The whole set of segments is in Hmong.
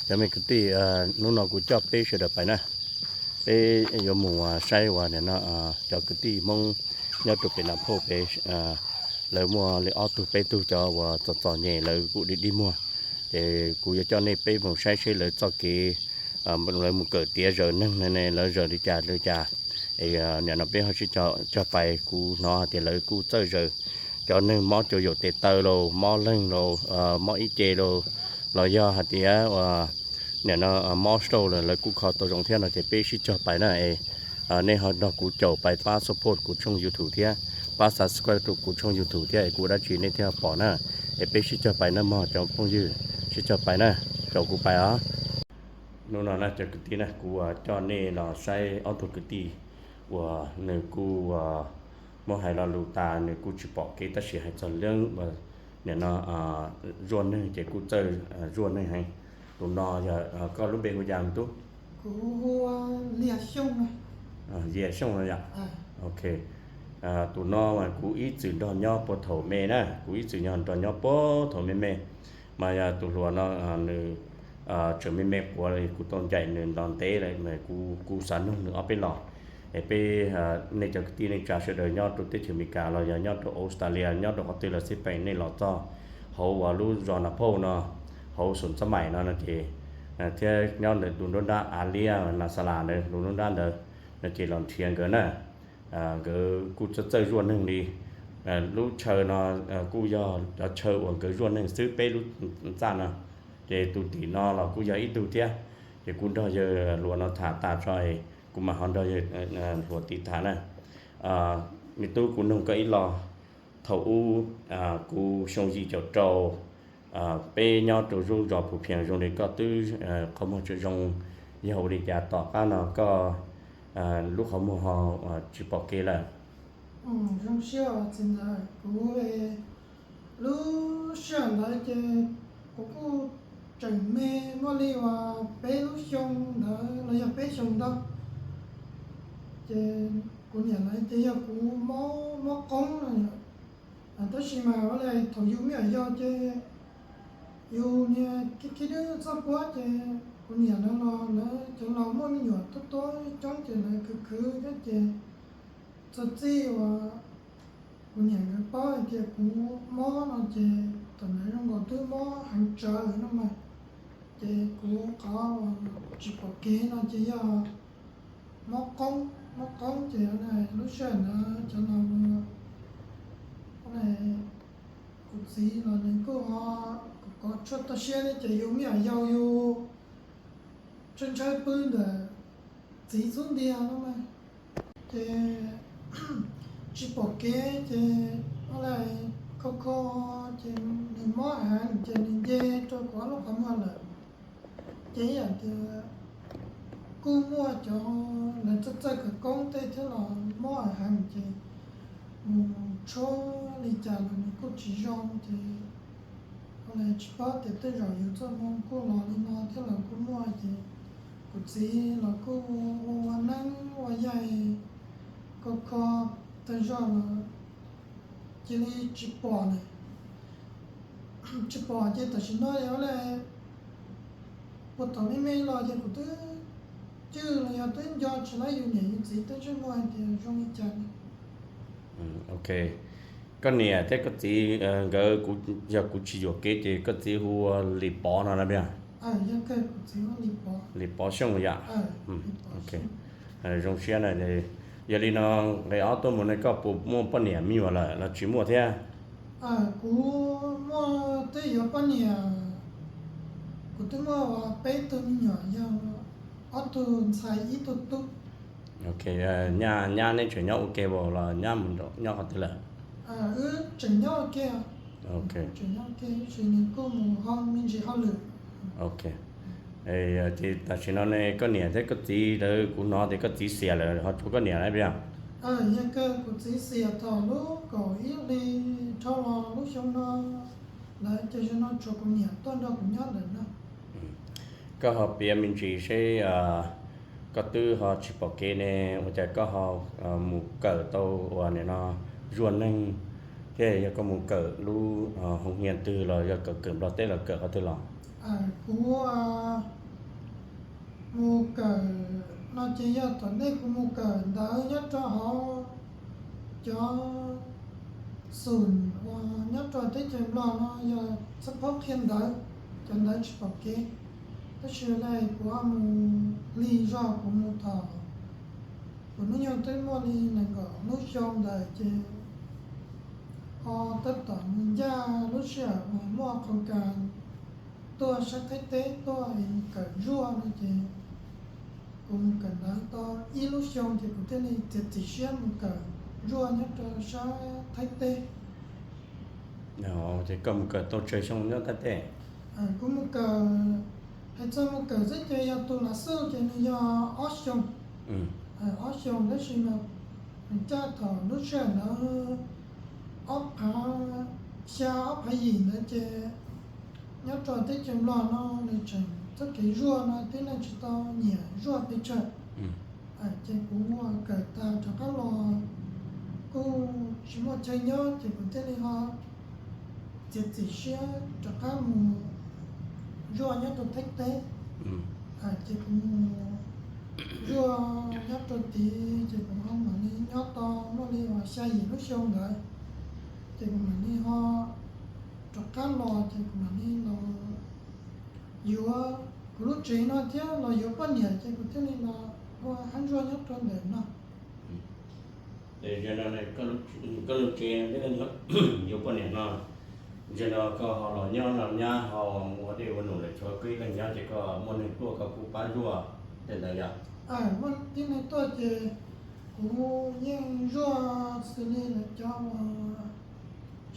Cov me kwv tij, hnub no kuv coj peb sawv daws pais na, peb yuav mus saib uas nim no cov kwv tij Hmoob nyob rau pem Nas Phauj pem, lawv muaj li ob tug peb tug cov uas txom txom nyem lawv kuj dig dig muag. Ces kuv yuav coj nej peb mus saib seb lawv txoj kev, lawv mus kawm tiav zawm neeg no ne lawv zawm li cas li cas. Es nim no peb ho sib cog pais, kuv hnov hais tias lawv kuj txawj zawm cov neeg mob cuag yaum tes taw los mob leeg los mob ib ce los, los yog hais tias nim no mob stroke lawm lawv kuj kho tau zoo thiab no ces peb sib cog pais na. Es nej ho nrog kuv caum pais pab support kuv tshooj YouTube thiab, pab subscribe rau kuv tshooj YouTube thiab es kuv dab tsi nej thiaj pom na. Es peb sib cog pais na mog cov phooj ywg, sib cog pais na, caum kuv pais os. Hnub no na cov kwv tij na, kuv coj nej los saib ob tug kwv tij uas nws kuj muab hais lo lus tas nws kuj tsis pom kev tab sis hais txog leej nim no zuaj neeg ces kuj txawj zuaj neeg heev. Tus no yog koj lub npe hu cas me tub? Kuv hu Liag Xyooj. Liag Xyooj no yom? Ok. Tus no mas kuv ib txwm nrog nyob puag thaum me na, kuv ib txwm nrog nyob puag thaum me me. Mas yog tus hluas no nws tseem me me quav li kuv tau ncaim nws los ntev lawm, kuv xav nug nws ob peb los. Es peb, nej cov kwv tij neej tsa sawv daws nyob rau teb chaws Amelikas los yog nyob rau Australia, nyob rau qhov twg los xij peem nej los txog hauv uas lub zos Nas Phauj no, hauv Xus Xab Maim no no ces, thiab nyob ntawm tus nruab nrab Av Liab Nas Xas Las ntawd, tus nruab nrab ntawd no ces los nrhiav nkawd na. Nkawd kuj txawj txawj zuaj neeg li. Lub chaw no kuj yog cov chaw uas nkawd zuaj neeg xwb peb lub txaj no. Ces tus tim no los kuj yog ib tug thiab. Ces kuv nrog yawg hluas no tham tas tso es kuv mam ho nrog yawg hluas tid tham na. Me tub, kuv nug koj ib lo. Thaum ub kuv xyoo yim caum rau, peb nyob rau lub zos Phu Phias zoo li koj twb qhov muag tseem zoo, yog ua li cas tom qab no koj lub qhov muag ho tsis pom kev lawm? Zoo siab txiv ntxawm, kuv lub sij hawm ntawd ces kuv kuj tseem me, muaj li uas peb lub xyoo ntawd los yog peb xyoo ntau. Ces kuv niam lawv ces yog kuv mob, mob qoob no yom. Tab sis mas ua li thaum yus me nyuam yaus ces yus niag khib khib dub txoj puab ces kuv niam lawv los lawv cov laus muaj me nyuam tuab tuab coob ces lawv khwv khwv thiab ces txog txij uas kuv niam nkawd paub hais tias kuv mob no ces thaum ntawd zoo nkaus twb mob heev tsawv no mas, ces kuv qhov uas tsis pom kev no ces yog mob qoob, mob qoob ces lub sij hawm ntawd cov laus, kuv txiv los nws kuj ho kov tshuaj toj siab thiab ces yus me nyuam yaus yus ntshaw ntshaw pw ntawm txiv xub ntiag no mas, ces tsis pom kev ces ua li kho kho ces nws mob heev ces nws nce rau kuv ob lub qhov muag lawm. Ces ib yam tias kuj muaj cov lawv txawj txawj khawv koob tej thiab los mob heev ces mus tshuab li cas los nws kuj tsis zoo ces ua li tsis paub tias tej zaum yus txoj hmoo kuj los li no thiab los kuj muaj ces kuv txiv los kuj ua ua neeb ua yaig kho kho tag zog los cia li tsis pom lawm. Tsis pom ces tam sim no ua li puag thaum me me los ces kuv twb cwj los yog twb nco tsis laib yus niam yus txiv tej ntsej muag hais tias zoo li cas. Ok, koj niam thiab koj txiv nkawd, yog kuv tsis yuam kev ces koj txiv hu ua Lis Pov no na? Lis Pov Xyooj yom? Ok, zoo siab na. Yog li no nqe ob tuaj mus ne koj puas muaj poj niam me nyuam lawm los tsis muaj thiab? Kuv muaj twb yuav poj niam, kuv twb muaj peb tug me nyuam yog ob tug ntxhais ib tug tub. Ok, nyab neb tseem nyob ua ke los nyab mus nyob qhov twg lawm? Wb tseem nyob ua ke, tseem nyob ua ke tab sis nws kuj mus ho me ntsis hauj lwm. Ok, ces tam sim no ne koj niam thiab koj txiv lawv, kuv hnov tias koj txiv xiam lawm ho tshuav koj niam lawm puas yog? Yog kawg, kuv txiv xiam thaum lub kaum ib hli dhau los lub xyoo no lawm ces zaum no tshuav kuv niam tuaj nrog kuv nyob lawm no. Koj ho piav me ntsis seb, koj twb ho tsis pom kev ne, ua cas koj ho mus kawm tau uas nim no zuaj neeg, thiab yog koj mus kawm lub hoo hias twg los yog kawm kawm Nplog teb los kawm qhov twg los? Kuv Mus kawm no ces yog tom ntej kuv mus kawm ntawv nyob rau hauv cov xum uas nyob rau teb chaws Nplog no yog txog qhov qhia ntawv, cov ntawv tsis pom kev. Tab sis li kuv ho mus lig zog, kuv mus thaum kuv hnub nyoog twb muaj li nees nkaum lub xyoo ntawd ces ho tab tom mus ncaj lub sij hawm uas muaj qhov kas tuaj sab Thaib teb tuaj kawm zuaj no ces kuv mus kawm ntawv tau ib lub xyoo ces kuv thiaj li txiav txim siab mus kawm zuaj nyob rau sab Thaib teb. Ces koj mus kawm tau tsawg xyoo nyob Thaib teb? Kuv mus kawm, hais txog mus kawm xwb ces yog tus lav xwb ces nws yog ob xyoo. Ob xyoo tab sis mas nws caj thaum lub sij hawm ntawd ob phav xya ob phav yim ntawd ces nyob rau teb chaws Nplog no nws tseem txoj kev zuaj no tib neeg tsis tau nyiam zuaj pes tsawg. Ces kuv mus kawm tag rov qab los kuj tsis muaj chaw nyob ces kuv thiaj li ho txiav txim siab rov qab mus zuaj nyob rau Thaib teb. Ces kuv mus zuaj nyob rau tid ces kuv ho mam li nyob tau muaj li uas xya yim lub xyoo ntawd ces kuv mam li ho rov qab los ces kuv mam li los yuav kuv lub tsev no thiab los yuav poj niam ces kuv thiaj li los ua hab ntsuag nyob rau ntawm no. Koj lub tsev thiab yuav poj niam no, ntawm no koj ho los nyob no nyab ho ua dej ua num lawm tshuav koj ib leeg nyob ces koj muaj neeg tuaj koj kuj pab zuaj tej ntawd yom? Muaj tib neeg tuaj ces kuv yeej zuaj xws li lawv cov uas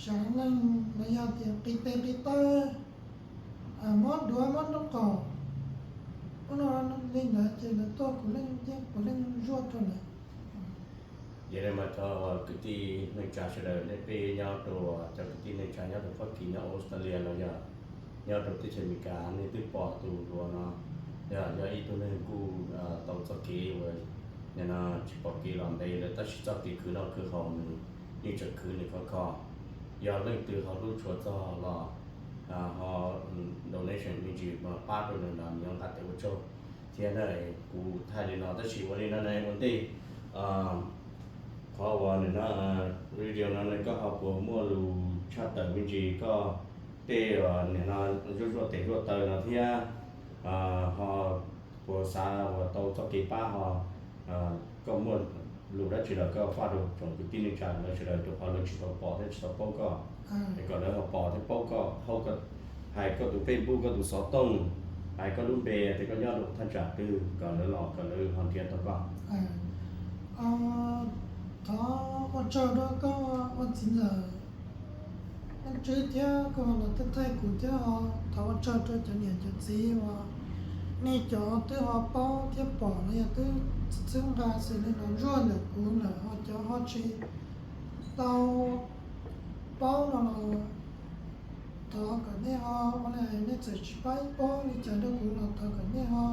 sawv leej los yog tias qis tes qis taw, mob duav mob nraub qaum, ub no li ntawd ces lawv tuaj kuv yeej, kuv yeej zuaj rau lawv. Yog li mas cov kwv tij neej tsa sawv daws nej peb nyob rau, cov kwv tij neej tsa nyob rau Fab Kis nyob Australia los yog nyob rau teb chaws Amelikas nej twb pom tus hluas no yog, yog ib tug neeg kuj tau txoj kev uas nim no tsis pom kev los ntev lawm tab sis txoj kev khwv noj khwv haus nws yeej tseem khwv nws khov kho. Yog leej twg ho hlub tshua txog los ho donation me ntsis pab rau nws los nws yuav nqa tes ua tsaug thiab na. Kuv thaij li no tab sis ua li no ne ua ntej qhov uas nim no video no ne koj ho puas muaj lus tshaj tawm me ntsis koj tej nim no zuaj zuaj tes zuaj taw no thiab ho puas xav uas tau txoj kev pab ho koj muaj lus dab tsi los koj faj rau tsoom kwv tij neej tsa lawv sawv daws rau qhov lawv tsis tau pom thiab tsis tau paub koj, es kom lawv ho pom thiab paub koj, hais koj tus Facebook koj tus xov tooj, hais koj lub npe tias koj nyob rau thaj tsam twg kom lawv los kom lawv ho nrhiav tau koj. Thov ua tsaug rau koj ua txiv ntxawm Leej Tswb thiab koj los thaij thaij kuv thiab ho thov ua tsaug rau cov niam cov txiv uas nej cov twb ho paub thiab pom los yog twb txhwb nqa xws li los zuaj ntawm kuv lawm ho cov ho tsis tau paub no los thov kom nej ho ua li nej txawm tsis pab ib pob li cas rau kuv los thov kom nej ho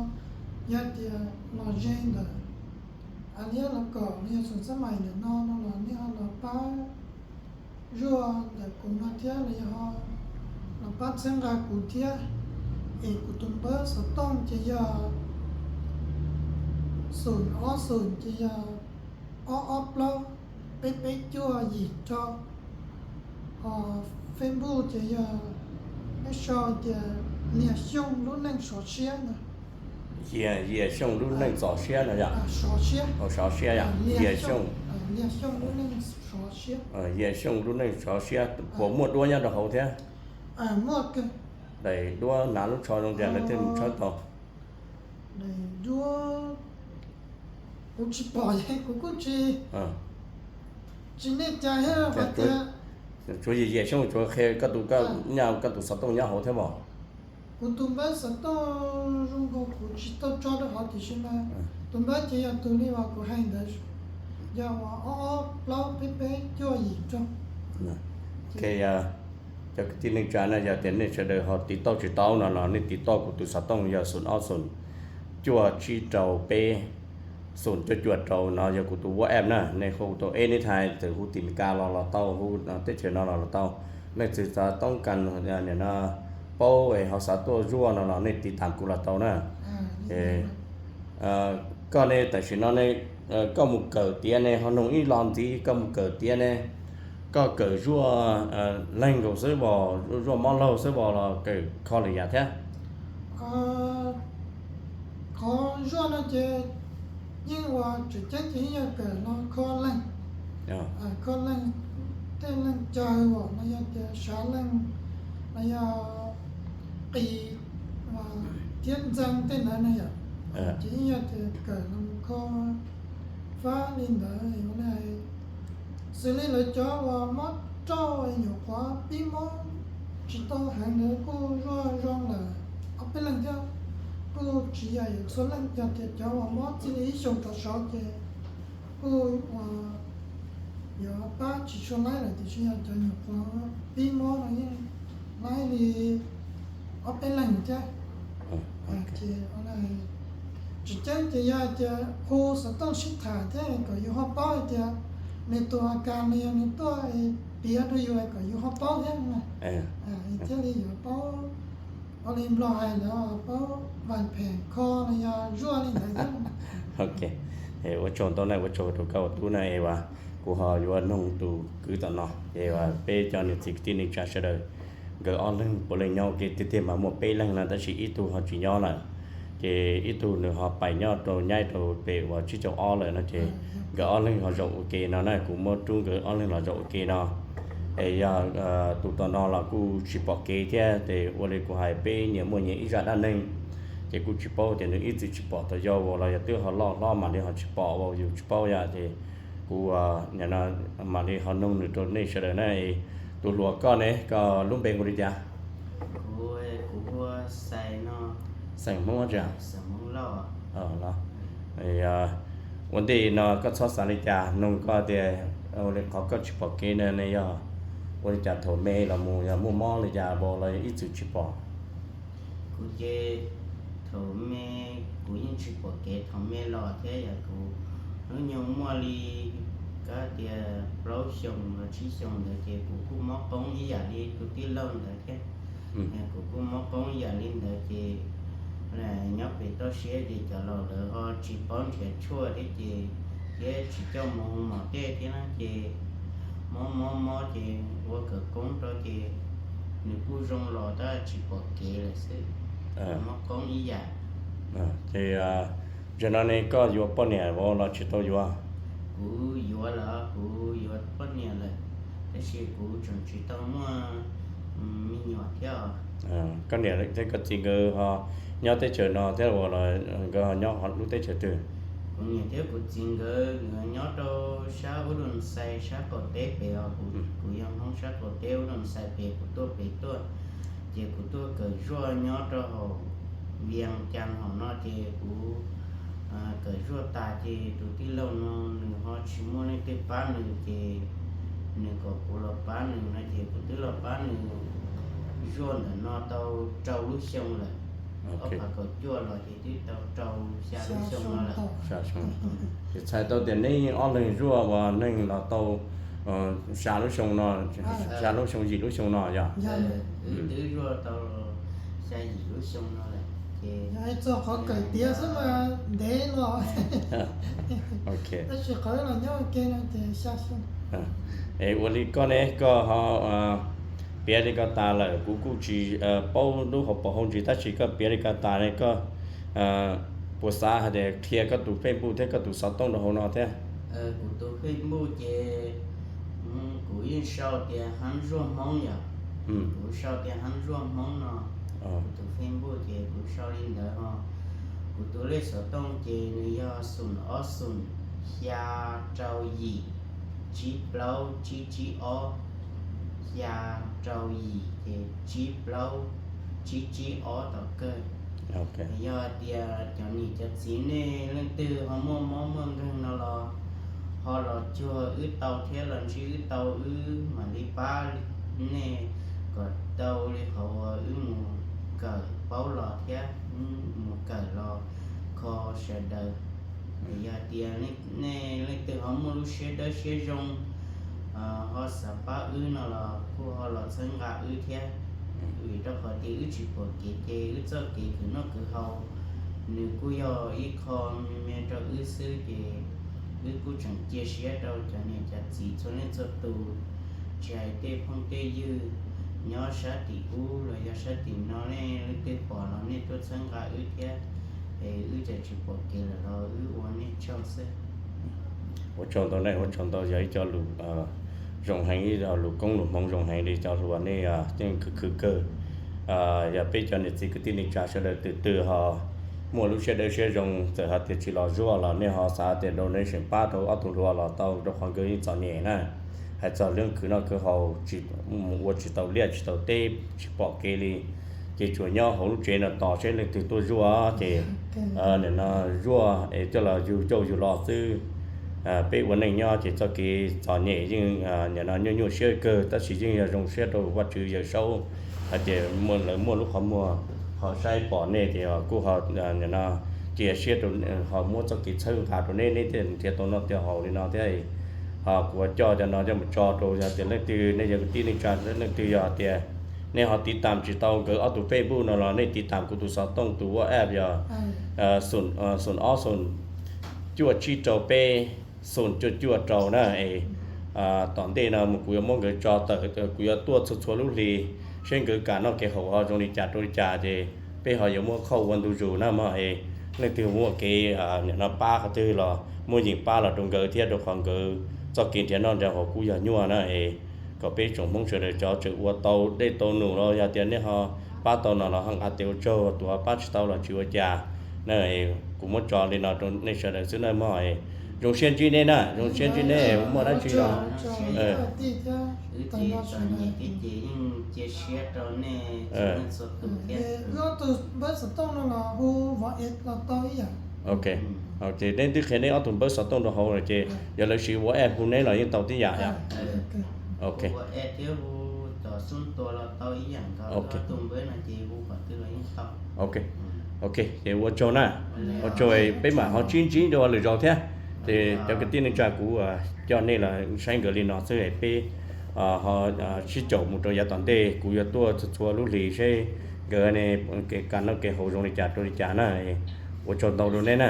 yog tias los ze ntawm a liab los kom los yog xoom xab mais ntawm no no los nej ho los pab zuaj ntawm kuv no thiab los yog ho los pab txhawb nqa kuv thiab. Es kuv tus npawb xov tooj ces yog xoom ob xoom ces yog ob ob plaub peb peb cuaj yim rau. Ho Facebook ces yog nej sau tias Liag Xyooj lub neej sov siab no. Yias, Yias Xyooj lub neej txos siab no yom? Sov siab. Sov siab yom? Yias Xyooj. Liag Xyooj lub neej sov siab. Yias Xyooj lub neej sov siab puas muaj duab nyob rau hauv thiab? Muaj kawg. Daim duab hnav lub tsho zoo tias lawv thiaj mus tshawb tau. Daim duab kuv tsis pom, kuv kuj tsis, tsis nej cai thiab. Tsuav Yias Xyooj tsuav qhia koj tus, koj nyaj koj tus xov tooj nyob hauv thiab mos? Kuv tus npawb xov tooj zoo nkaus kuv tsis tau tso rau hauv tiam sis mas tus npawb ces yog tus li uas kuv hais ntawd, yog uas ob ob plaub peb peb cuaj yim rau. Cov kwv tij neej tsa na, yog tias nej sawv daws ho tiv tauj tsis tau no los nej tiv tauj kuv tus xov tooj yog xoom ob xoom cuaj tsib rau peb xoom cuaj cuaj rau no yog kuv tus WhatsApp na, nej hu tau anytime, txawm hu tim Meskas los los tau, hu teb chaws no los los tau. Leej twg xav toob kas nim no paub es ho xav tuaj zuaj no los nej tiv tam kuv los tau na. Es Koj ne tam sim no ne, koj mus kawm tiav ne ho nug ib lo ntxiv, koj mus kawm tiav ne, koj kawm zuaj leeg nkaus xwb os, zuaj mob laug xwb os los kawm kho lwm yam thiab? Qhov zuaj no ces yeej ua tseem ceeb ces yeej yog kawm no kho leeg, kho leeg, tej leeg cawg os, no yog tias sav leeg, no yog qis thiab ntxeev tej ntawd no yom, ces yeej yog tias kawm no kho fab li ntawd. Xws li lawv cov uas mob rauj nyuam qhuav pib mob tsis tau heev ntawd kuj zuaj zoo lawm ob peb leeg thiab, kuj tsis yog yuav txhua leej, yog tias cov uas mob txij li ib xyoos rov saud ces kuj ua yuav pab tsis tshua laib lawm, tiam sis yog cov nyuam qhuav pib mob no yeej laib li ob peb leeg thiab. Ces tsis ceeb ces yog hais tias hu xov tooj sib tham thiab kom yus ho paub hais tias nws tus a kas nws yog nws tuaj piav rau yus kom yus ho paub thiab, thiaj li yuav paub, ua li Nplog hais ntawd paub vas phem kho los yog zuaj li ntawd thiab. Ok, ua tsaug ntau na, ua tsaug rau koj ua tub na es kuv ho yuav noog tus kwv tom no es peb cov niam txiv kwv tij neej tsa sawv daws, nkawd ob leeg puav leej nyob ua ke tiag tiag mas muaj peb leeg na tab sis ib tug ho tsis nyob lawm, ces ib tug nws ho pais nyob rau nyaib rau pem uas tsib caug ob lawm no ces nkawd ob leeg ho zaum ua ke no na, kuv muab rub nkawd ob leeg los zaum ua ke no. Es yog tus tom no los kuj tsis pom kev thiab ces ua li kuv hais peb nyias muaj nyias ib zaj dab neeg, ces kuj tsis paub tias nws ib txwm tsis pom tas yog vau los yog twb ho loj hlob mam li ho tsis pom vau, yus tsis paub yom, ces kuv mam li ho noog nws rau nej sawv daws na. Tus hluas koj ne, koj lub npe hu li cas? Xeem Hmoob tsi? Ua ntej no koj txhob xav li cas, noog koj tias ua li qhov koj tsis pom kev na ne yog ua li cas, thaum me los mus yog muaj mob li cas vau los ib txwm tsis pom? Kuv ces thaum me kuv yeej tsis pom kev thaum me los thiab, yog kuv hnub nyoog muaj li kab tias plaub xyoos los tsib xyoos ntawd ces kuv kuj mob qoob ib yam li tus tij laug ntawd thiab. Kuv kuj mob qoob ib yam li ntawd ces nyob pem toj siab ces cov laus lawv ho tsis paub nrhiav tshuaj thiab ces thiab tsis coj mus mos tej thiab na ces mob mob mob ces ua kawm koob rau ces nws kuj zoo los tab tsis pom kev lawm xwb. Mob qoob ib yam. Ces zaum no ne koj yuav poj niam vau los tsis tau yuav? Kuv yuav lawm, kuv yuav poj niam lawm, tab sis kuv tseem tsis tau muaj me nyuam thiab. Koj niam thiab koj txiv nkawd ho nyob teb chaws no thiab uas los nkawd ho nyob lub teb chaws twg? Kuv niam thiab kuv txiv nkawd nyob rau sab Ub Dum Xais sab qaum teb pem os, kuv yog Hmoob sab qaum teb Ub Dum Xais pem, kuv tuaj pem tuaj, ces kuv tuaj kawm zuaj nyob rau hauv Vias Cas hauv no ces kuv kawm zuaj tas ces tus tij laug no nws ho tsis muaj leej twg pab nws ces nws kom kuv los pab nws no ces kuv twb los pab nws zuaj ntawm no tau rau lub xyoo lawm. Ob phav kaum cuaj los ces twb tau rau xya lub xyoo no lawm. Ces txhais tau tias neb ob leeg zuaj ua neej los tau xya lub xyoo no, xya lub xyoo yim lub xyoo no yog? Wb twb zuaj tau xya yim lub xyoo no lawm ces txog qhov kawm tiav xwb mas ntev los, tab sis qhov los nyob ua ke no ces xya xyoo. Es ua li koj ne, koj ho piav li ko tas lawm, kuv kuj tsis paub lub hauv paus hauv ntsis, tab sis koj piav li ko tas ne koj puas xav hais tias qhia koj tus Facebook thiab koj tus xov tooj rau hauv no thiab? Kuv tus Facebook ces kuv yeej sau tias Hab Zuaj Hmoob yom. Kuv sau tias Hab Zuaj Hmoob no. Kuv tus Facebook ces kuv sau li ntawd ho. Kuv tus lej xov tooj ces nws yog xoom ob xoom xya rau yim tsib plaub tsib tsib ob, xya rau yim ces tsib plaub tsib tsib ob tom kawg. Yog tias cov niam cov txiv nej leej twg ho muaj mob muaj nkeeg no los ho los cuag wb tau thiab los ntsib wb tau, wb mam li pab nej kom tau li qhov uas wb mus kawm paub los thiab mus kawm los kho sawv daws. Yog tias nej leej twg ho muaj lub siab dawb siab zoo ho xav pab wb no los kuj ho los txhawb nqa wb thiab, vim rau qhov tias wb tsis pom kev ces wb txoj kev khwv noj khwv haus Nws kuj yog ib qho me me rau wb xwb ces wb kuj tseem cia siab rau cov niam cov txiv txhua leej txhua tus, tsis hais tej phooj tej ywg nyob sab tim ub los yog sab tim no, nej leej twg pom los nej tuaj txhawb nqa wb thiab, es wb txawm tsis pom kev lawm los wb ua nej tsaug xwb. Ua tsaug ntau nej, ua tsaug ntau, yog ib co lus zoo heev, ib co lus koob lus hmoov zoo heev li cov hluas nej yeej khwv khwv kawg. Yog peb cov niam txiv kwv tij neej tsa sawv daws tus twg ho muaj lub siab dawb siab zoo, txawm hais tias tsis los zuaj los nej ho xav tias donation pab rau ob tug hluas los tau, rau qhov nkawd yeej txom nyem na. Hais txog lub khwv noj khwv haus ua tsis tau liaj tsis tau teb, tsis pom kev li, ces tsuas nyob hauv lub tsev no tos seb leej twg tuaj zuaj ces nim no zuaj es coj los yug coj yug los xwb. Peb ua neej nyob ces txoj kev txom nyem yeej nim no nyuaj nyuaj siab kawg, tab sis yeej yog zoo siab rau Vajtswv Yawm Saub hais tias lawv muaj lub qhov muag ho saib pom nej ces kuj ho nim no cia siab rau, ho muab txoj kev txhawb nqa rau nej, nej thiaj nrhiav tau noj tau haus li no thiab. Ho kuv coj cov no coj mus tso rau yog tias leej twg nej yog kwv tij neej tsa, leej twg yog tias nej ho tiv tam tsis tau nkawd ob tug Facebook no los nej tiv tam kuv tus xov tooj tus WhatsApp yog xoom ob xoom cuaj tsib rau peb xoom cuaj cuaj rau na. Es tom ntej no mus kuv yuav muab nkawd tso tawm, kuv yuav tuaj txhua txhua lub hlis seb nkawd kam noj kev haus ho zoo li cas rau li cas ces peb ho yuav muab khauj ua ntu zus na mog. Es leej twg muaj kev nim no pab qhov twg los muab yeem pab los rau nkawd thiab, rau qhov nkawd txoj kev nrhiav noj nrhiav haus kuj yog nyuaj na. Es kom peb tsoom Hmoob sawv daws cov tseem ua tau dej tau num los yog tias nej ho pab tau no los ho nqa tes ua tsaug, tus ho pab tsis tau los tsis ua cas na. Kuv muab tso li no rau nej sawv daws xwb na mog. Zoo siab ntsib nej na, zoo siab ntsib nej, muaj dab tsi los ok. Ces nej twb qhia nej ob tug npawb xov tooj rau hauv lawm ces yog lawv siv WhatsApp hu neb los yeej tau tib yam yom? Ok. Ok. Ok, ces ua tsaug na, ua tsaug, peb mam ho sib ntsib dua lwm zaus thiab. Ces cov kwv tij neej tsa kuv coj nej los saib nkawd li no xwb, peb ho sib caum mus rau yav tom ntej, kuv yuav tuaj txhua txhua lub hlis seb nkawd kev kam noj kev haus zoo li cas rau li cas na. Ua tsaug ntau rau nej na.